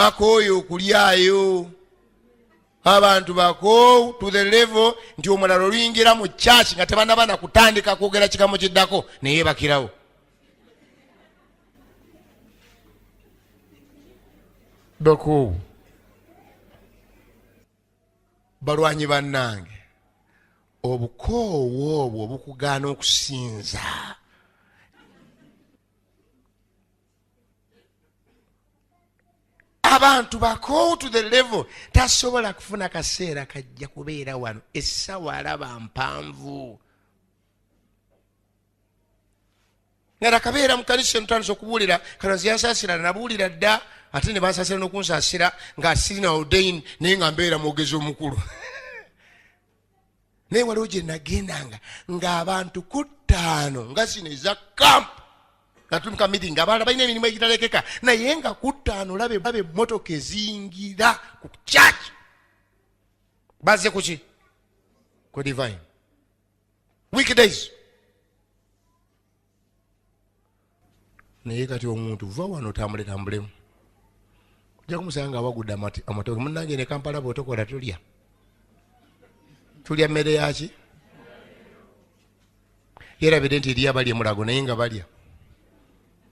Bakooye okulyayo. Abantu bakoowu to the level nti omulala oluyingira mu church nga tebanaba na kutandika kwogera kigambo kiddako neyebakirawo. Bakoowu. Balwanyi bannange, obukoowu obwo obukugaana okusinza. Abantu bakoowu to the level tasobola kufuna kaseera kajja kubeera wano essaawa alaba mpanvu. Nga nakabeera mu kanisa eno tandise okubuulira, Katonda yansaasira nabuulira dda, ate ne bansaasira n'okunsaasira nga sirina ordain, naye nga mbeera mwogezi omukulu. Naye waliwo gye nagendanga ng'abantu ku ttaano nga zino eza camp, nga tuli mu ka meeting, abalala balina emirimu egitalekeka, naye nga ku ttaano olaba emmotoka eziyingira ku church bazze kuki? Ku divine weekdays. Naye kati omuntu va wano otambule tambulemu, ojja kumusanga nga awagudde amatooke. Munnange ne Kampala bw'otokola tulya, tulya mmere yaki? Yerabidde nti eriyo abalya emulago naye nga balya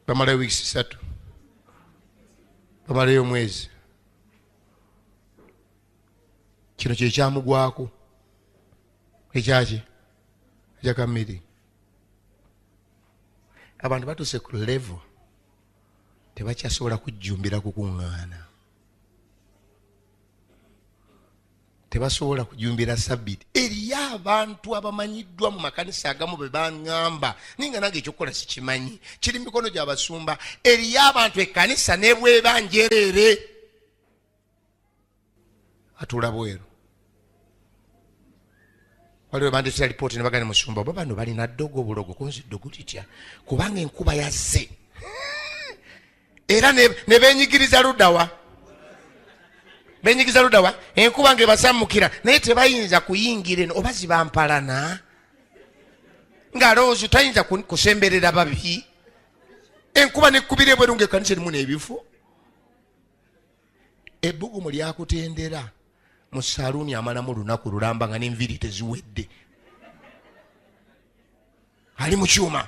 bamalayo wiikisi 3, bamalayo omwezi. Kino kye kyamugwako ekyaki ekyakamiri. Abantu batuuse ku level tebakyasobola kujjumbira kukuŋŋaana, tebasobola kujumbira sabiti. Eriyo abantu abamanyiddwa mu makanisa agamu be baŋŋamba, naye nga nange ekyokukola sikimanyi, kiri mu mikono gy'abasumba. Eriyo abantu ekkanisa ne bweba njereere atuula bweru. Waliwo bandetera lipooti ne bagamba musumba, oba bano balina ddogo obulogo, kunze ddogo litya kubanga enkuba yazze era ne beenyigiriza luddawa, beenyigiriza luddawa, enkuba ng'ebasammukira, naye tebayinza kuyingira eno oba zibampalana ng'alowooza tayinza kusemberera babi. Enkuba nekkubira ebweru ng'ekkanisa erimu n'ebifo. Ebbugumu lyakutendera mu saluuni amalamu lunaku lulamba nga n'enviiri teziwedde, ali mu kyuma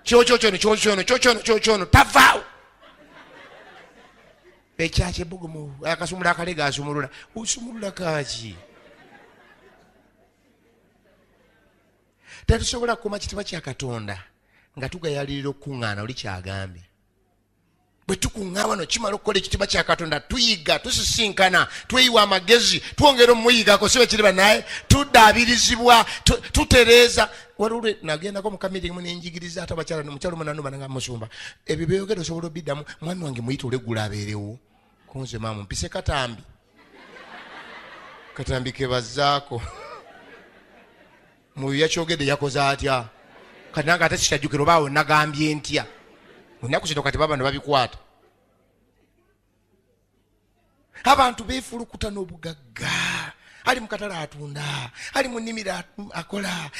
kyokyo kyokyono kyokyono kyokyono tavaawo. Ekyaki ebbugumu akasumula akalega asumulula osumulula kaki? Tetusobola kukuuma kitiibwa kya Katonda nga tugayalirira okukuŋŋaana. Oli kyagambye bwe tukuŋŋaa wano kimala okukola ekitiibwa kya Katonda, tuyiga, tusisinkana, tweyiwa amagezi, twongera omuyigako, si bwe kiri bannaye? Tuddaabirizibwa, tutereeza. Waliwo lwe nagendako mu kamiri mu nenjigiriza ate abakyala, omukyala omunanuma nanga musumba, ebyo byeyogera osobola obiddamu? Mwami wange muyite olweggulo abeerewo kunze. Maamu mpise katambi katambi kebazaako muyo yakyogedde yakoze atya? Kati nange ate sikyajjukira oba awo nagambye ntya. Ennaku zino kati baba ne babikwata. Abantu beefulukuta n'obugagga, ali mu katale atunda, ali mu nnimiro akola,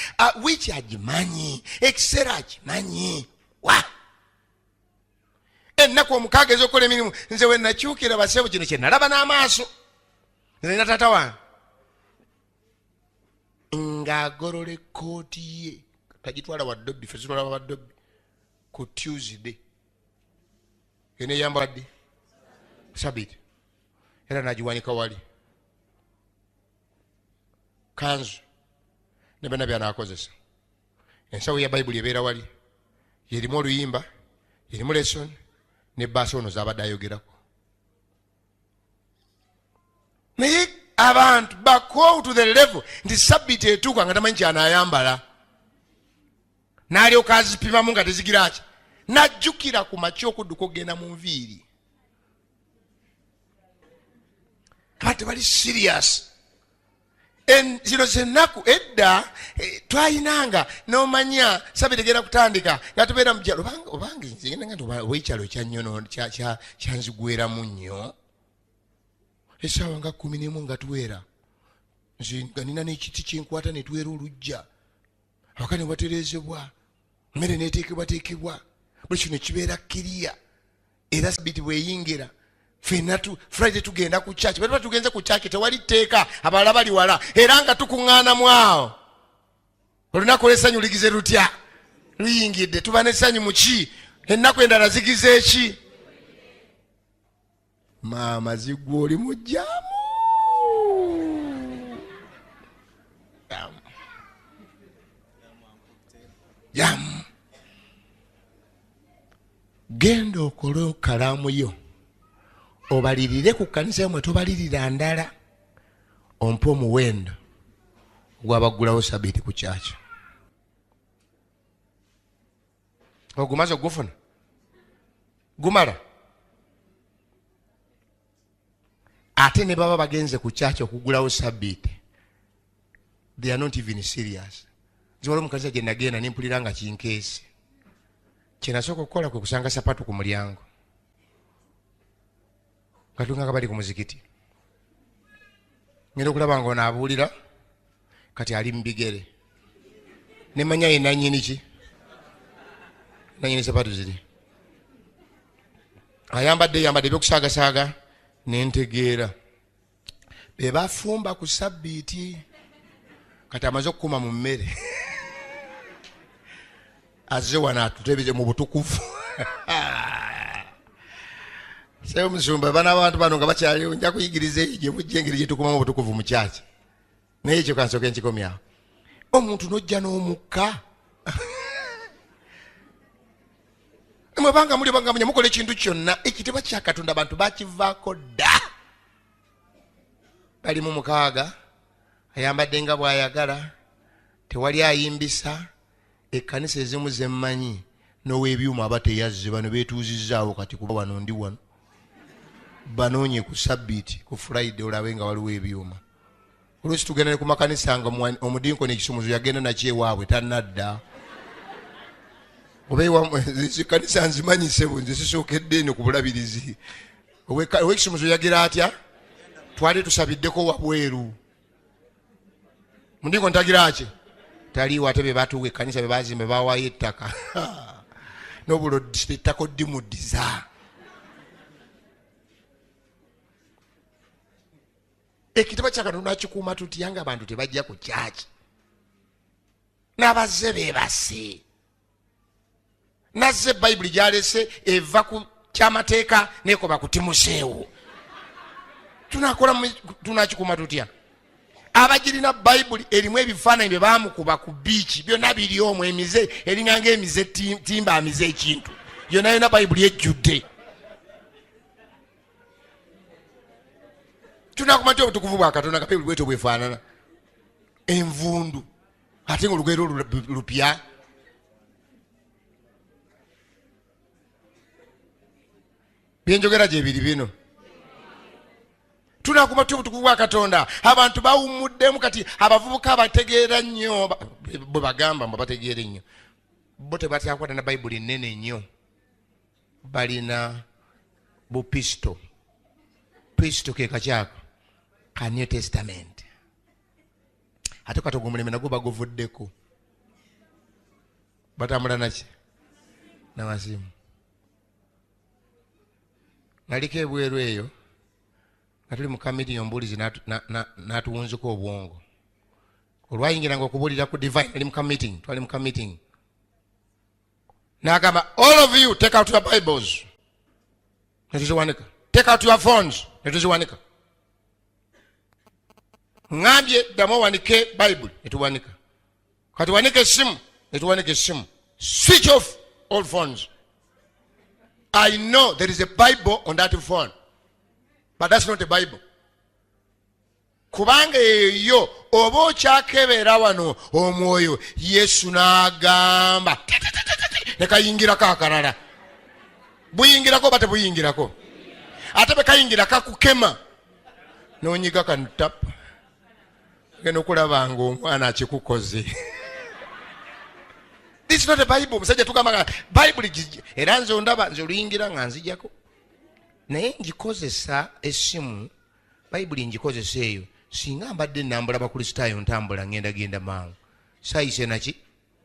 wiiki agimanyi, ekiseera akimanyi, wa ennaku omukaaga ez'okukola emirimu. Nze we nakyukira basebo, kino kye nalaba n'amaaso. Nze nina taata wange ng'agolola ekkooti ye, tagitwala wa dobbi, ffe zitwala wa dobbi ku Tuesday, eneyambala ddi? Sabiti, era nagiwanika wali kanzu ne byonna byanakozesa. Ensawo ya Bayibuli ebeera wali, yerimu oluyimba, yerimu lesson ne baasi ono zabadde ayogerako. Naye abantu bakoowu to the level nti sabiti etuuka nga tamanyi kyanayambala, n'alyoka azipimamu nga tezigira ki, najjukira ku makya okudduka okugenda mu nviiri. Abantu tebali serious. Zino zennaku edda twayinanga n'omanya sabiti egenda kutandika nga tubeera mu byalo. Obanga nze ngenda nga nti oba ekyalo kya nnyono kyanzigweramu nnyo. Essaawa nga 11 nga twera, nze nga nina n'ekiti kyenkwata ne twera olujja, awaka ne watereezebwa, mmere neeteekebwateekebwa, buli kino kibeera kiriya. Era sabiti bweyingira Fenna Friday tugenda ku church. Bwe tuba tugenze ku church tewali tteeka, abalala bali wala, era nga tukuŋŋaanamu awo. Olunaku olw'essanyu ligize lutya? Luyingidde. Tuba n'essanyu mu ki? Ennaku endala zigize eki? Maama zigwa oli mujjamu. Jamu. Genda okole kalaamu yo obalirire ku kkanisa yamwe, tobalirira ndala, ompe omuwendo ogwabaggulawo sabiiti ku kyakyo. Ogumaze ogufuna gumala. Ate ne baba bagenze ku kyakyo okugulawo sabiiti, they are not even serious. Nze waliwo omukanisa gye nagenda ne mpulira nga kinkeese. Kye nasooka okukola kwe kusanga sapatu ku mulyango nga tunganga bali ku muzikiti. Ngenda okulaba nga ono abuulira kati ali mu bigere, ne manya ye nannyini ki, nannyini sapatu ziri, ayambadde yambadde ebyokusaagasaaga, ne ntegeera be bafumba ku sabbiiti. Kati amaze okukuma mu mmere, azze wano atutebeze mu butukuvu. Sebo musumba, bana abantu bano nga bakyaliwo, nja kuyigiriza eyo gye mujja engeri gye tukumamu obutukuvu mu kyaki. Naye ekyo kansooke nkikomyawo. Omuntu n'ojja n'omukka mwebanga muli banga munya mukola ekintu kyonna, ekitiibwa kya Katonda abantu bakivaako dda. Bali mu mukaaga, ayambadde nga bw'ayagala, tewali ayimbisa. Ekkanisa ezimu ze mmanyi n'ow'ebyuma aba teyazze, bano beetuuzizzaawo kati kuba wano ndi wano, banoonye ku sabbiiti ku Friday olabe nga waliwo ebyuma. Oluusi tugenda ne ku makanisa nga omudinkoni ekisumuzo yagenda nakyo ewaabwe tannadda. Oba kanisa nzimanyi ssebo, nze sisookedde eno ku bulabirizi. Ow'ekisumuzo yagira atya? Twali tusabiddeko wabweru, mudinkoni tagira ki? Taliiwo. Ate be batuuka ekkanisa be bazimba bawaayo ettaka n'obulo ettaka oddimuddiza. Ekitiibwa kya Katonda akikuuma tutya nga abantu tebajja ku kyaki? N'abazze beebase. Nazze bayibuli gyalese eva ku kyamateeka nekoba ku Timoseewo. Tunakola tunakikuuma tutya? Abagirina bayibuli erimu ebifaananyi bye baamukuba ku biiki byonna biri omwo, emize eringa ng'emize timba amize ekintu yonna yonna, bayibuli ejjudde. Tunakuma ty obutukuvu bwa Katonda nga bayibuli bwetyo bwefaanana envundu, ate nga olugero lupya? Byenjogera gyebiri bino. Tunakuma ty obutukuvu bwa Katonda? Abantu bawummuddemu kati. Abavubuka abategeera nnyo bwe bagamba mbu bategeera ennyo, bo tebatyakwata na bayibuli nnene nnyo, balina bupisto pisto ke kakyako ka New Testament. Ate kati ogwo omulembe nagwo baguvuddeko, batambula naki? Namasimu. Naliko ebweru eyo nga tuli mu kamiti, omubuulizi n'atuwunzika obwongo olwayingiranga okubuulira ku divine. Ali mu meeting, twali mu meeting, n'agamba, "All of you, take out your Bibles." Netuziwanika. "Take out your phones." Netuziwanika. Ŋŋambye, "Ddamu owanike Bayibuli." Netuwanika. "Kati wanika essimu." Netuwanika essimu. "Switch off all phones. I know there is a Bible on that phone, but that's not a Bible, kubanga eyo oba okyakebera wano omwoyo." Yesu n'agamba ne kayingirako akalala. Buyingirako oba tebuyingirako? Ate bwe kayingira kakukema n'onyiga kano tap, genda okulaba nga omwana akikukoze. This is not a Bible. Omusajja tugamba nga Bayibuli, era nze ondaba nze oluyingira nga nzijako, naye ngikozesa essimu, bayibuli ngikozesa eyo. Singa mbadde nambula bakristaayo, ntambula ngenda genda mangu, saayise naki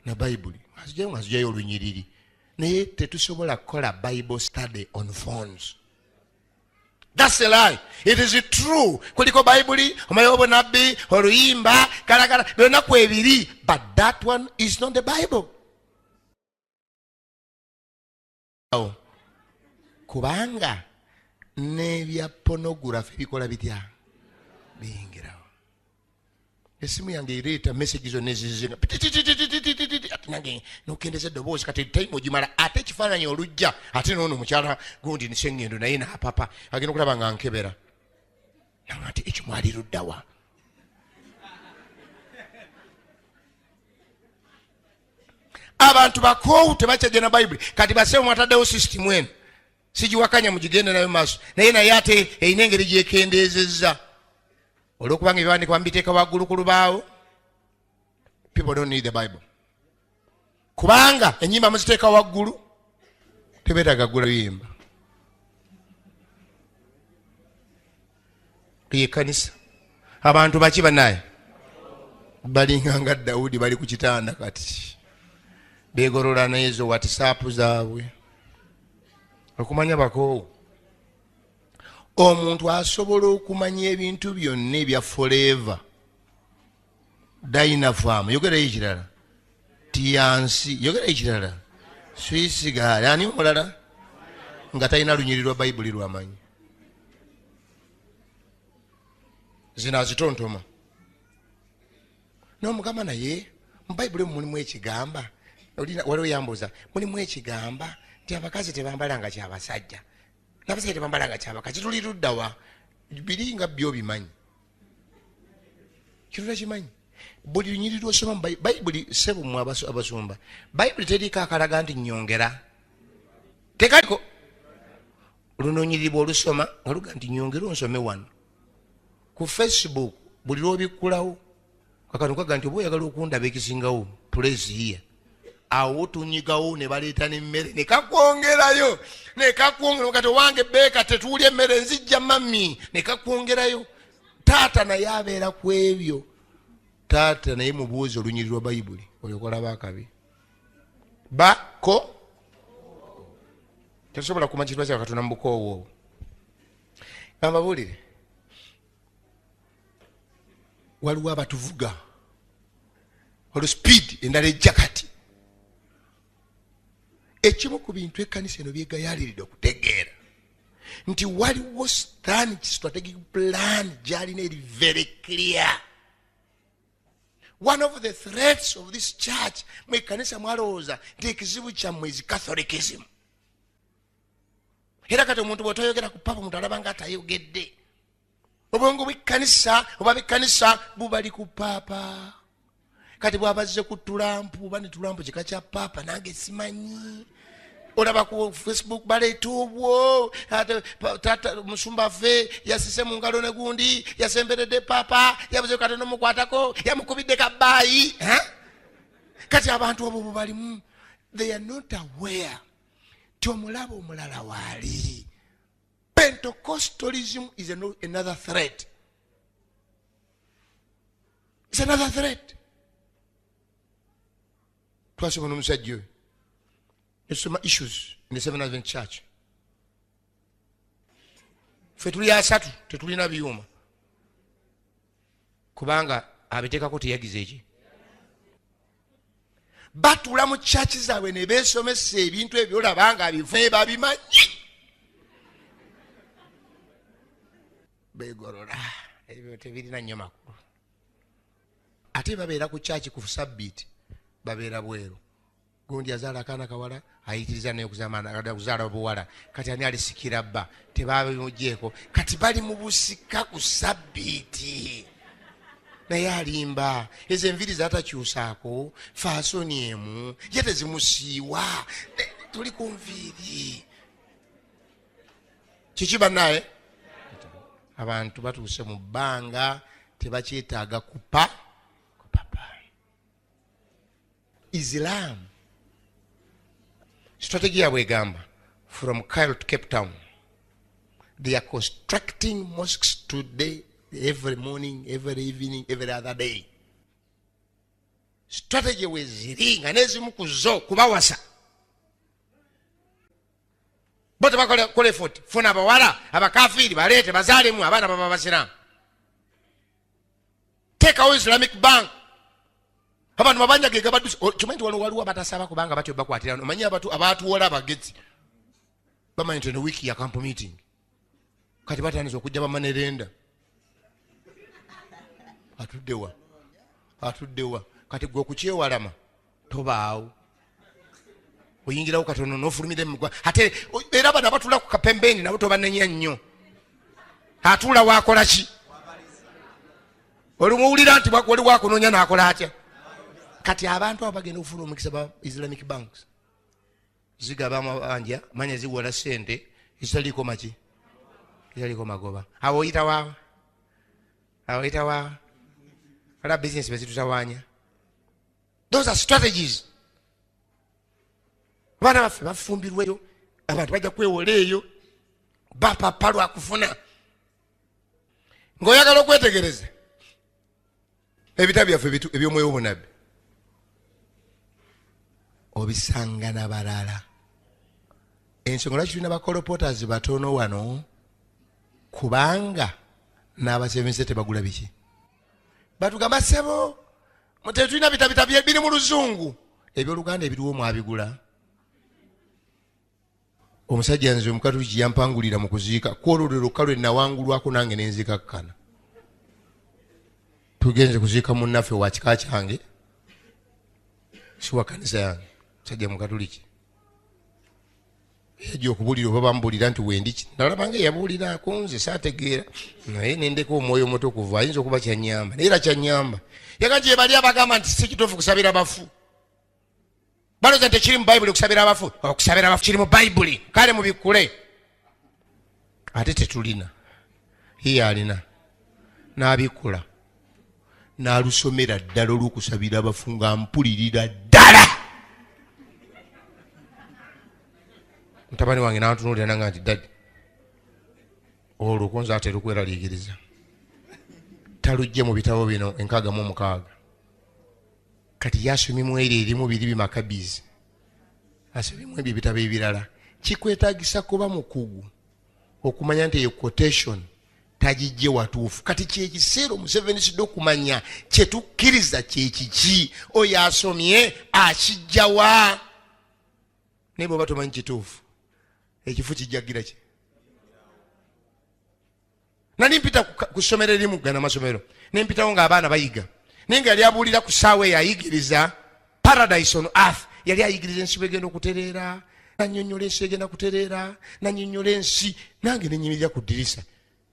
na bayibuli, nga nzijayo olunyiriri. Naye tetusobola kukola Bible study on phones. That's a lie. It is true. Kuliko Bayibuli, omanyi obunabbi, oluyimba, kalakala, byonna kwebiri. But that one is not the Bible. Kubanga n'ebya pornography bikola bitya? Biyingirawo. Esimu yange ereeta message zonna ezizinga ate nange nokendeza eddoboozi kati time ogimala ate ekifaananyi olujja ate noono omukyala gundi nisengendo naye naapapa agenda okulaba nga nkebera nanga nti ekyo mwali luddawa. Abantu bakoowu tebakyajja na bayibuli kati basebo mwataddewo sisitimu eno sigiwakanya mugigende nayo maaso naye naye ate erina engeri gyekendeezezza olwokubanga ebiwandiiko bamubiteeka waggulu ku lubaawo. People don't need the Bible kubanga enyimba muziteeka waggulu tebeetaaga gula luyimba. Eyo ekkanisa abantu baki banaye balinga nga Dawudi bali ku kitanda kati begolola nezo WhatsApp zaabwe okumanya bakoowu. Omuntu asobola okumanya ebintu byonna ebya forever Dynapharm, yogerayo ekirala, tiyansi, yogerayo ekirala, swisigaali, ani omulala nga talina lunyiri lwa bayibuli lwamanyi zino azitontoma nomugamba. Naye mu bayibuli omu mulimu ekigamba, waliwo yambuuza, mulimu ekigamba nti abakazi tebambala nga kyabasajja n'abasajja tebambala nga kyabakazi, tuli luddawa? Biri nga byo bimanyi kintu takimanyi. Buli lunyiri lwosoma mu Bayibuli, sebo mwe abasumba, Bayibuli teriiko akalaga nti nyongera, tekaliko. Luno olunyiriri bw'olusoma nga luga nti nyongera onsome wano. Ku Facebook buli lwobikkulawo kakano kaga nti oba oyagala okundaba ekisingawo, press here. Awo tunyigawo ne baleeta n'emmere ne kakwongerayo ne kakwongera kati owange beeka tetuulya emmere nzijja mami ne kakwongerayo. Taata naye abeera ku ebyo, taata naye mubuuzi olunyiri lwa Bayibuli olyokolaba akabi bako tetusobola kumanya kitwa kya Katonda mu bukoowu obwo. Bambabuulire, waliwo abatuvuga olwo speed endala ejja kati. Ekimu ku bintu ekkanisa eno byegayaliridde okutegeera nti waliwo stan strategic plan gyalina eri very clear. One of the threats of this church, mu ekkanisa mwalowooza nti ekizibu kyammwe is Catholicism, era kati omuntu bwetoyogera ku papa omuntu alaba nga atayogedde. Obwongo bwekkanisa oba bekkanisa bubali ku paapa. Kati bwabazze ku Tulampu oba ne Tulampu kika kya paapa nange simanyi. Olaba ku Facebook baleeta obwo ate tata musumba ffe yasise mu ngalo ne gundi yasemberedde paapa yabuze katono mukwatako yamukubidde kabbaayi. Kati abantu obwo bubalimu, they are not aware ti omulaba omulala waali. Pentecostalism is another threat. It's another threat. Twasoma n'omusajja oyo nesoma issues in the Seven Advent Church. Ffe tuli asatu tetulina byuma kubanga abiteekako teyagize eki batuula mu kyaki zaabwe ne beesomesa ebintu ebyo olaba nga bive babimanyi begolola ebyo tebirina nnyo makulu. Ate babeera ku kyaki ku sabbiiti babeera bweru. Gundi azaala akaana kawala ayitiriza naye okuzaala buwala, kati ani alisikira bba? Tebabimugyeko kati bali mu busika ku sabbiiti. Naye alimba ezo enviiri zatakyusaako fasoni emu ye tezimusiiwa. Tuli ku nviiri kiki bannaye? Abantu batuuse mu bbanga tebakyetaaga kupa kupapa. Islam strategy yabwe egamba from Cairo to Cape Town they are constructing mosques today, every morning, every evening, every other day. Strategy weziri nga nezimu ku zo kubawasa bo. Tebakola effort, funa abawala abakafiiri baleete bazaalemu abaana baba basiraamu. Teekawo Islamic Bank, abantu mabanja ge gabaduse. Kimanyi nti wano waliwo abatasaba kubanga batyo bakwatira. Omanyi abatu abatuwola abagezi bamanyi nti eno wiiki ya camp meeting, kati batandise okujja bamanerenda atuddewa atuddewa. Kati gwe okukyewalama tobaawo, oyingirawo katono nofulumira emigwa. Ate era bano abatula ku kapembeeni nabo tobanenya nnyo. Atuula wakola ki? Olumuwulira nti waliwo akunoonya nakola atya? Kati abantu abo bagenda okufuna omukisa ba Islamic banks zigaba amabanja, manya ziwola sente ezitaliiko maki, ezitaliiko magoba. Awo oyitawa, awo oyitawa ala bizinesi bezitutawanya. Those are strategies. Abaana baffe bafumbirweyo, abantu bajja kwewola eyo, bapapa lwakufuna. Ng'oyagala okwetegereza ebitabo byaffe eby'omwoyo w'obunabbi, obisanga na balala. Ensonga lwaki tulina ba colporteurs batono wano, kubanga n'abasevense tebagula biki. Batugamba, "Sebo, tetulina bitabita biri mu luzungu, ebyoluganda ebiriwo mwabigula." Omusajja nze omukatuliki yampangulira mu kuziika kwolwo lwe lwokka lwe nawangulwako nange nenzikakkana. Tugenze kuziika munnaffe wa kika kyange, si wa kanisa yange, musajja mukatuliki. Yajja okubuulira oba bambuulira nti wendiki, nalabanga eyabuulirako nze saategeera, naye nendeka omwoyo omutukuvu ayinza okuba kyanyamba, naye era kyanyamba. Yaga nti ebali abagamba nti si kituufu kusabira bafu, balowooza nti tekiri mu Bayibuli okusabira abafu. Okusabira abafu kiri mu Bayibuli, kale mubikule. Ate tetulina, ye alina n'abikkula n'alusomera ddala olw'okusabira abafu nga mpulirira ddala. Mutabani wange n'antunuulira nanga nti, "Daddy, olwo konza atera okweraliikiriza, talujje mu bitabo bino 66." Kati yasomyemu eri erimu biri bimakabizi, asomyemu ebyo ebitabo ebirala. Kikwetagisa kuba mukugu okumanya nti eyo quotation tagijje watuufu. Kati kyekiseera omuseveniside okumanya kyetukkiriza kyekiki, oyo asomye akijjawa. Naye bwoba tomanyi kituufu, ekifu kijjagira ki? Nali mpita ku ssomero erimu gana masomero, nempitawo ng'abaana bayiga, naye nga yali abuulira ku ssaawa eyo ayigiriza paradise on earth. Yali ayigiriza ensi bwegenda okutereera, nanyonyola ensi egenda kutereera, nanyonyola ensi. Nange nenyimirira ku ddirisa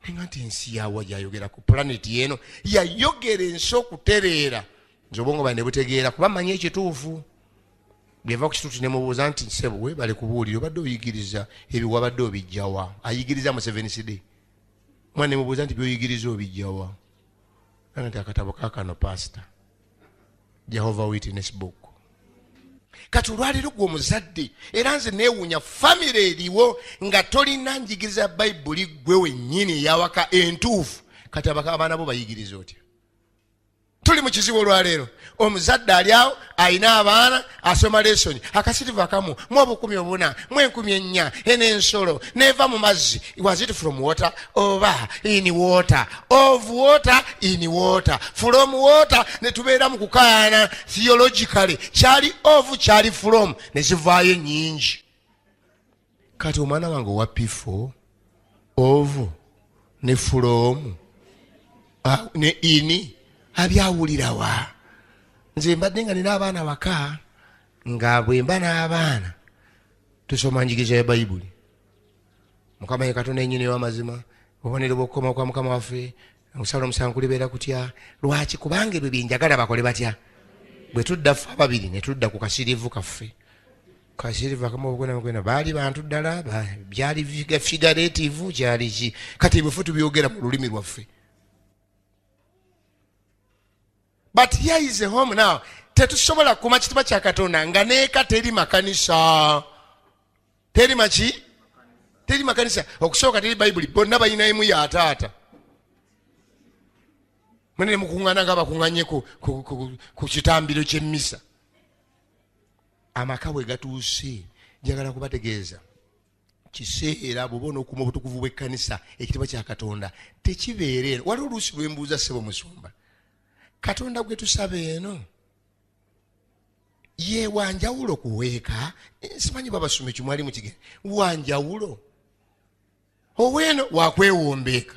nenga nti ensi yawa gyayogera ku planet eno? Yayogera ensi okutereera, nze obwongo bwange ne butegeera kuba manyi ekituufu. Bweva ku kituuti nemubuuza nti, "Ssebo, webale kubuulira, obadde oyigiriza ebyo wabadde obijjawa?" Ayigiriza mu Seventh-day. Mwana nemubuuza nti, "Byoyigiriza obijjawa?" Anga nti, "Akatabo kakano, pastor, Jehovah Witness book." Kati olwaleero gwe omuzadde, era nze neewuunya famire eriwo nga tolina njigiriza Bayibuli gwe wennyini eyawaka entuufu. Kati abaana bo bayigiriza otya? Tuli mu kizibu olwaleero. Omuzadde ali awo alina abaana, asoma lesson, akasirivu akamu mu 4000 mu 4000, eno ensolo neva mu mazzi. Was it from water oba in water, of water, in water, from water? Ne tubeera mu kukaayana theologically, kyali of, kyali from, ne zivaayo ennyingi. Kati omwana wange owa P4, of ne from ne in abyawulirawa? Nze mbadde nga nina abaana waka, nga bwe mba n'abaana tusoma njigiriza ya Bayibuli. Mukama ye Katonda ennyini ow'amazima, obubonero bw'okukoma kwa Mukama waffe, okusala omusango kulibeera kutya. Lwaki? Kubanga ebyo byenjagala bakole batya? Bwe tudda ffe ababiri ne tudda ku kasirivu kaffe, kasirivu akamu obukwena baali bantu ddala, byali figurative, kyali ki? Kati ebifu tubyogera mu lulimi lwaffe. But here is a home now. Tetusobola kuma kitiba kya Katonda nga neeka teri makanisa, teri maki, teri makanisa. Okusooka teri Bayibuli, bonna balina emu ya taata. Munene mukuŋŋaana nga bakuŋŋanye ku kitambiro ky'emmisa. Amaka bwe gatuuse, njagala kubategeeza. Kiseera bw'oba onookuuma obutukuvu bw'ekkanisa, ekitiibwa kya Katonda tekibeera eno. Waliwo oluusi lwe mbuuza ssebo musumba, Katonda gwe tusaba eno ye wanjawulo ku weeka? Simanyi babasoma ekyo mwali mukigere. Wanjawulo oweeno wakwewombeeka,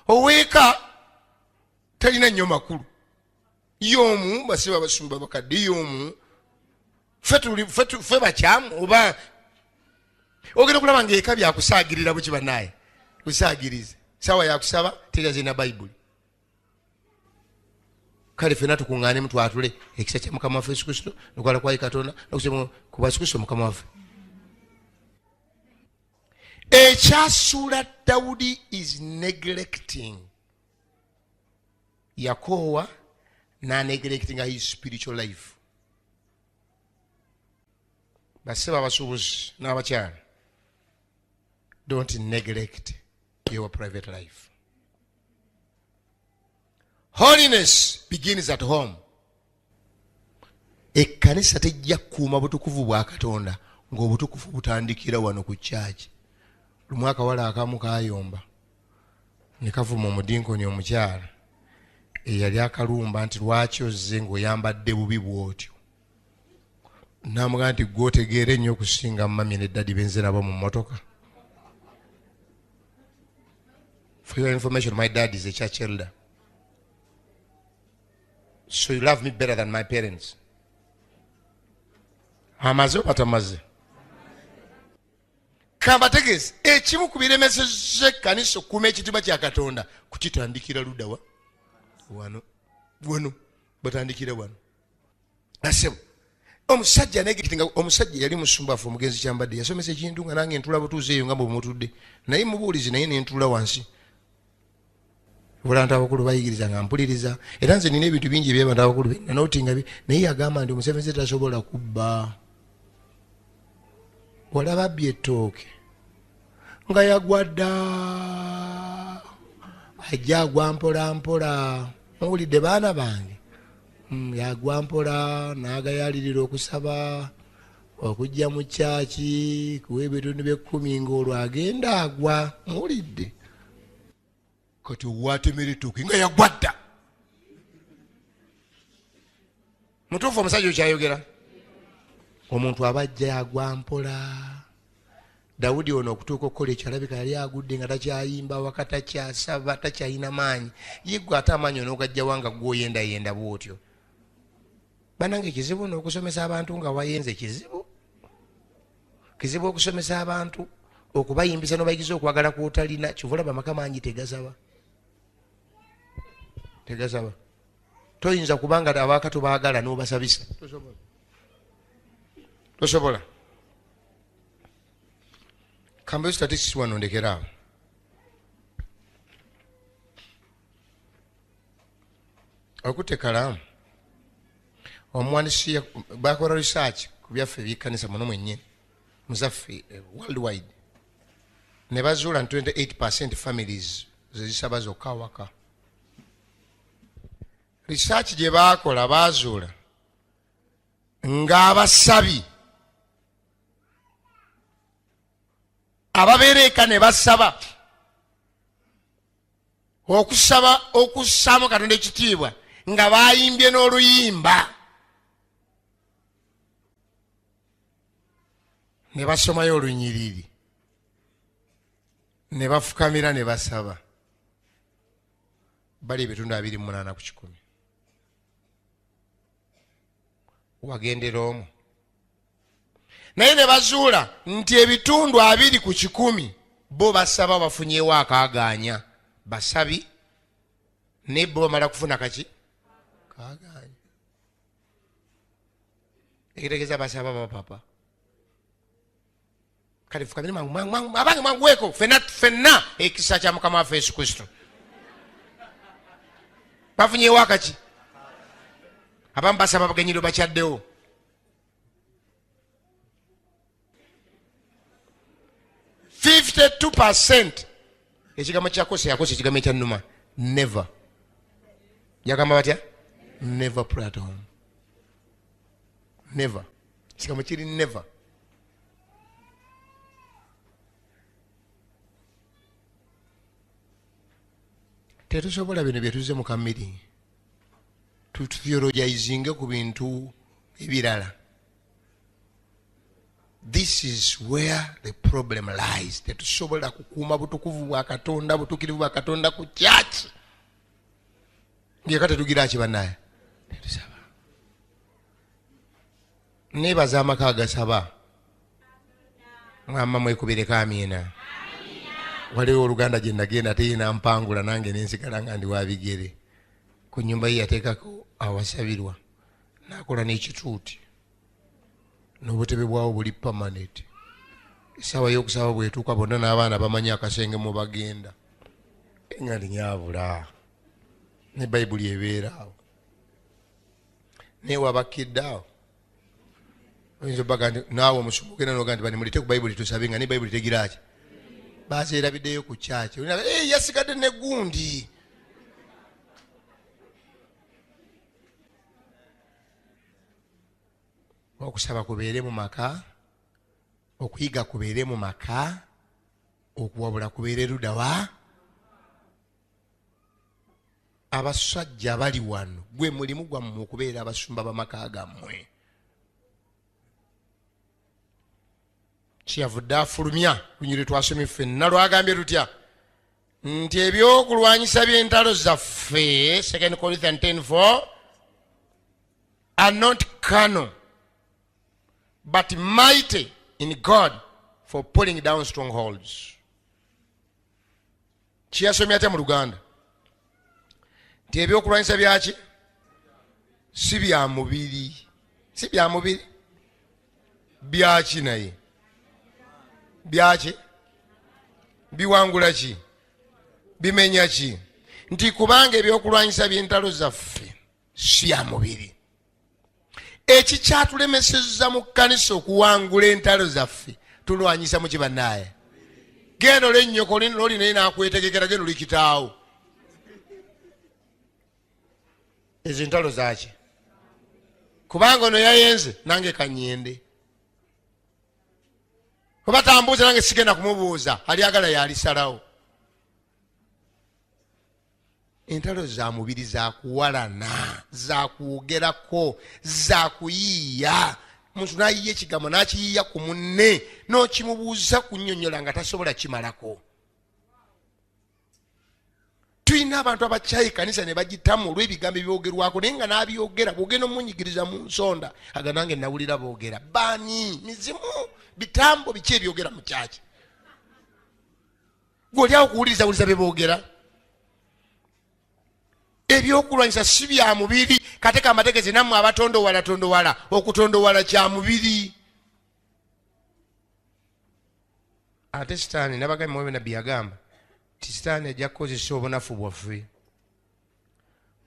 oweeka talina nnyo makulu. Y'omu basiba abasumba bakadde, y'omu ffe bakyamu oba ogenda okulaba ngaeka byakusaagirira buki banaye kusaagiriza sawa yakusaba teryazina bayibuli. Kale fena tukuŋŋaanemu twatule ekisa kya Mukama waffe Yesu Kristo nokwala kwayi Katonda nokuba Yesu Kristo Mukama waffe. Ekyasuula Dawudi is neglecting, yakoowa naneglectinga his spiritual life. Basebo abasuubuzi n'abakyala, don't neglect your private life. Holiness begins at home. Ekkanisa tejja kukuuma butukuvu bwa Katonda ng'obutukuvu butandikira wano ku kyaki. Lumu akawala akamu kayomba ne kavuma omudinkoni omukyala eyali akalumba nti lwaki ozze ng'oyambadde bubi bw'otyo. Namugamba nti gwe otegeera ennyo okusinga mummy ne daddy benze nabo mu mmotoka. For your information, my dad is a church elder, so you love me better than my parents. Amaze oba tamaze? Kambategeeze ekimu ku biremeseza ekkanisa okukuuma ekitiibwa kya Katonda kukitandikira luddawa? Wano wano batandikira wano asebo. Omusajja negetinga omusajja yali musumba waffe omugenzi Kyambadde yasomesa ekintu nga nange ntula butuuzi eyo nga bwemutudde, naye mubuulizi, naye nentula wansi. Abantu abakulu bayigiriza nga mpuliriza, era nze nina ebintu bingi ebyabantu abakulu nanotinga. Naye yagamba nti omuseveni tasobola kubba, walaba abbye ettooke nga yagwa dda, ajja agwa mpola mpola. Muwulidde baana bange? Yagwa mpola n'agayalirira okusaba okujja mu kyaki kuwa ebitundu by'ekkumi, ng'olwo agenda agwa. Muwulidde? Kati owatemera ettooke nga yagwa dda. Mutuufu omusajja okyayogera, omuntu abajja agwa mpola. Dawudi ono okutuuka okukola ekyo alabika yali agudde nga takyayimba waka, takyasaba, takyalina maanyi. Yeggwe ate amaanyi onoogajjawa nga gwoyendayenda bwotyo? Banange, kizibu n'okusomesa abantu nga wayenze. Kizibu, kizibu okusomesa abantu, okubayimbisa nobayigiza okwagala kwotalina. Kyova olaba amaka mangi tegasaba, tegasaba. Toyinza kubanga abaaka tobaagala n'obasabisa, tosobola. Kambayo statistics wano ndekeraawo. Okutte kalaamu, omuwandisi bakola research ku byaffe ebyekkanisa muno mwennyini muzaffe, worldwide, ne bazuula nti 28% families zezisaba zokka awaka. Research gye baakola baazuula ng'abasabi ababeera eka ne basaba okusaba okussaamu Katonda ekitiibwa nga bayimbye n'oluyimba ne basomayo olunyiriri ne bafukamira ne basaba, bali ebitundu 28%. Wagendera omwo naye ne bazuula nti ebitundu 20% bo basaba bafunyewo akaagaanya. Basabi naye bo bamala kufuna kaki? Kaagaanya. Ekitegeeza basaba bapapa. Kale fukamire mangu mangu mangu, abange mwanguweko fenna fenna, ekisa kya Mukama waffe Yesu Kristo. Bafunyewo akaki? Abamu basaba bagenyiro bakyaddewo. 52%. Ekigambo kyakose yakosa ekigambo ekyannuma, never. Yagamba batya? Never pray at home, never. Ekigambo kiri never. Tetusobola bino byetuze mu kamiri tutheologizinge ku bintu ebirala. This is where the problem lies. Tetusobola kukuuma butukuvu bwa Katonda, butuukirivu bwa Katonda ku kyaki ngeka tetugira ki banaye tetusaba. Nebaza amaka agasaba. Mwama mwekubireko amiina. Waliwo oluganda gye nagenda ate ye nampangula nange nensigala nga ndi wa bigere. Ku nyumba ye yateekako awasabirwa nakola n'ekituuti n'obutebe bwawo buli permanent. Essaawa y'okusaba bwetuuka bonna n'abaana bamanyi akasenge mu bagenda. Nga ndinyabula ne Bayibuli ebeera awo. Naye wabakidde awo oyinza obaga nti naawe omusumba ogenda noga nti bani mulete ku Bayibuli tusabe nga ne Bayibuli tegira ki bazeerabiddeyo ku kyaki. Yasigadde ne gundi. Okusaba kubeere mu maka, okuyiga kubeere mu maka, okuwabula kubeere ludda wa. Abasajja bali wano gwe mulimu gwammwe okubeera abasumba b'amaka gammwe. Kyeyavudde afulumya lunyiri twasomye ffenna lwagambye lutya nti ebyokulwanyisa by'entalo zaffe 2 Corinthians 10:4 are not carnal but mighty in God for pulling down strongholds. Kiyasomye atya mu Luganda nti ebyokulwanyisa byaki si bya mubiri, si bya mubiri byaki, naye byaki biwangula ki, bimenya ki, nti kubanga ebyokulwanyisa by'entalo zaffe si bya mubiri. Ekikyatulemesezza mu kkanisa okuwangula entalo zaffe tulwanyisa mu kibannaaya. Genda olennyoko loli naye nakwetegekera, genda oli kitaawo. Ezo entalo zaki? Kubanga ono yayenze nange kanyende, oba tambuuza nange sigenda kumubuuza, alyagala yalisalawo. Entalo za mubiri za kuwalana, za kwogerako, za kuyiiya. Omuntu n'ayiiya ekigambo n'akiyiiya ku munne n'okimubuuza kunnyonnyola nga tasobola kimalako. Tulina abantu abakyaye ekkanisa ne bagitamu olw'ebigambo ebyogerwako, naye nga n'abyogera bw'ogenda omunyigiriza mu nsonda aga nange nawulira boogera baani, mizimu, bitambo biki ebyogera mu kyaki. Gwe oli awo kuwuliriza wuliza bye boogera. Ebyokulwanyisa si bya mubiri. Kateka amategezi nammwe abatondowala tondowala, okutondowala kya mubiri. Ate sitaani nabagambye mwe nabbi yagamba nti sitaani ajja kukozesa obunafu bwaffe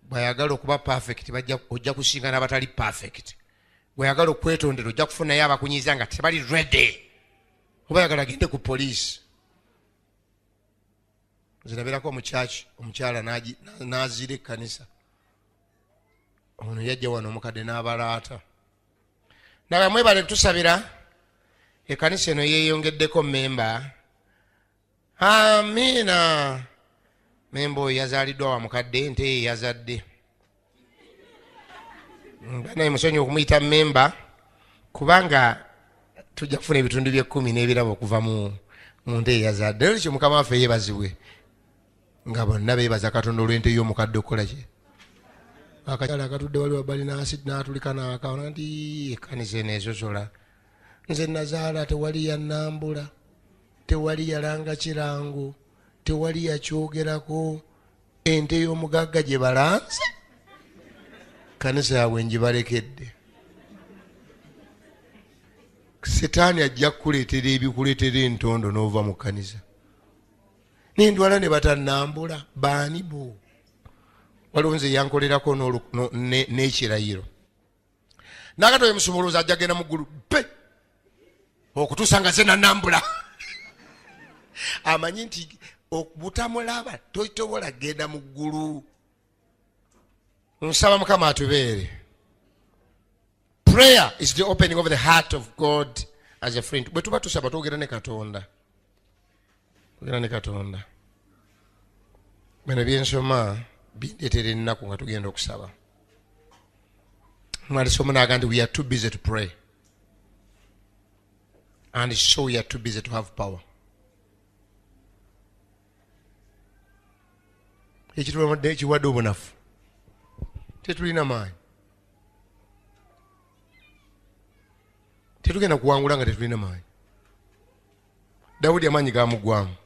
bwayagala okuba perfect, ojja kusinga n'abatali perfect. Bwayagala okwetondera ojja kufunayo abakunyiza nga tebali ready, oba yagala agende ku poliisi. Nze nabeerako omukyaki omukyala n'aziira ekkanisa ono yajja wano omukadde n'abalaata naga mwebale kutusabira ekkanisa eno yeeyongeddeko memba. Amiina. Memba oyo yazaaliddwa wa mukadde, ente ye yazadde. Banaye musonyi okumuyita memba kubanga tujja kufuna ebitundu by'ekkumi n'ebirabo okuva mu nte ye yazadde. Leero kyo Mukama waffe yeebazibwe nga bonna beebaza Katonda olw'ente y'omukadde okukola ki. Akakyala akatudde wali wabbali n'atulika n'akaona nti ekkanisa eno esosola, nze nazaala tewali yannambula, tewali yalanga kirango, tewali yakyogerako, ente y'omugagga gye balanze, kanisa yaabwe ngibalekedde. Setaani ajja kukuleetera ebikuleetera entondo n'ova mu kkanisa. Nendwala ne batannambula baani bo. Waliwo nze yankolerako n'ekirayiro nakati oyo musumuluzi ajja genda mu ggulu pe okutuusa nga ze nanambula. Amanyi nti butamulaba totobola genda mu ggulu. Nsaba Mukama atubeere. Prayer is the opening of the heart of God as a friend. Bwe tuba tusaba twogera ne Katonda, twogera ne Katonda. Bino byensoma bindeetera ennaku nga tugenda okusaba. Mwalisomo n'agamba nti we are too busy to pray and so we are too busy to have power. Ekituwadde ekiwadde obunafu, tetulina maanyi, tetugenda kuwangula nga tetulina maanyi. Dawudi amaanyi gamuggwamu,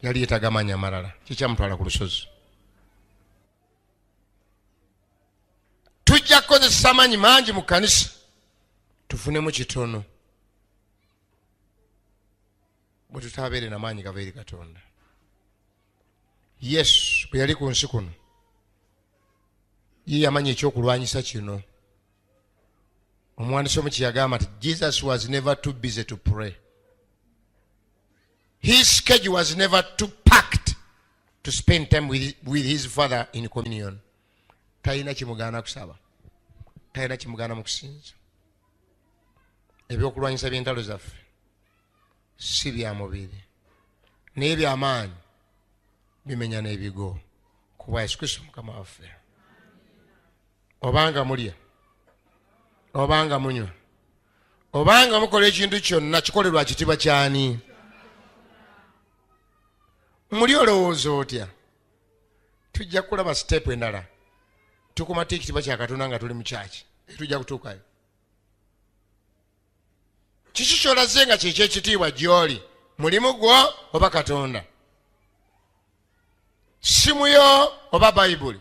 yali yeetaaga amaanyi amalala, kikyamutwala ku lusozi. Tujja kukozesa amaanyi mangi mu kanisa tufunemu kitono bwe tutabeere na maanyi gava eri Katonda. Yesu bwe yali ku nsi kuno, ye yamanya ekyokulwanyisa kino. Omuwandiisi omu kyeyagamba nti Jesus was never too busy to pray. His schedule was never too packed to spend time with his father in communion. Talina kimugaana kusaba, talina kimugaana mu kusinza. Ebyokulwanyisa by'entalo zaffe si bya mubiri, naye byamaanyi, bimenya n'ebigo ku bwa Yesu Kristo Mukama waffe. Obanga mulya, obanga munywa, obanga mukola ekintu kyonna, kikolerwa kitiibwa kyani? Muli olowooza otya? Tujja kulaba step endala. Tukumata ekitiibwa kya Katonda nga tuli mu kyaki, tujja kutuukayo. Kiki kyolaze nga kyekyekitiibwa gy'oli? Mulimu gwo oba Katonda? Simu yo oba Bayibuli?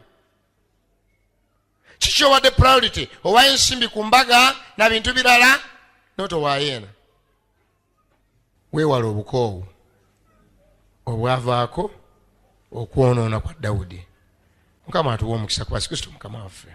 Kiki owadde priority? Owayo ensimbi ku mbaga na bintu birala, notowaayo eno. Weewala obukoowu obwavaako okwonoona kwa Dawudi. Mukama atuwa omukisa ku Yesu Kristo Mukama waffe.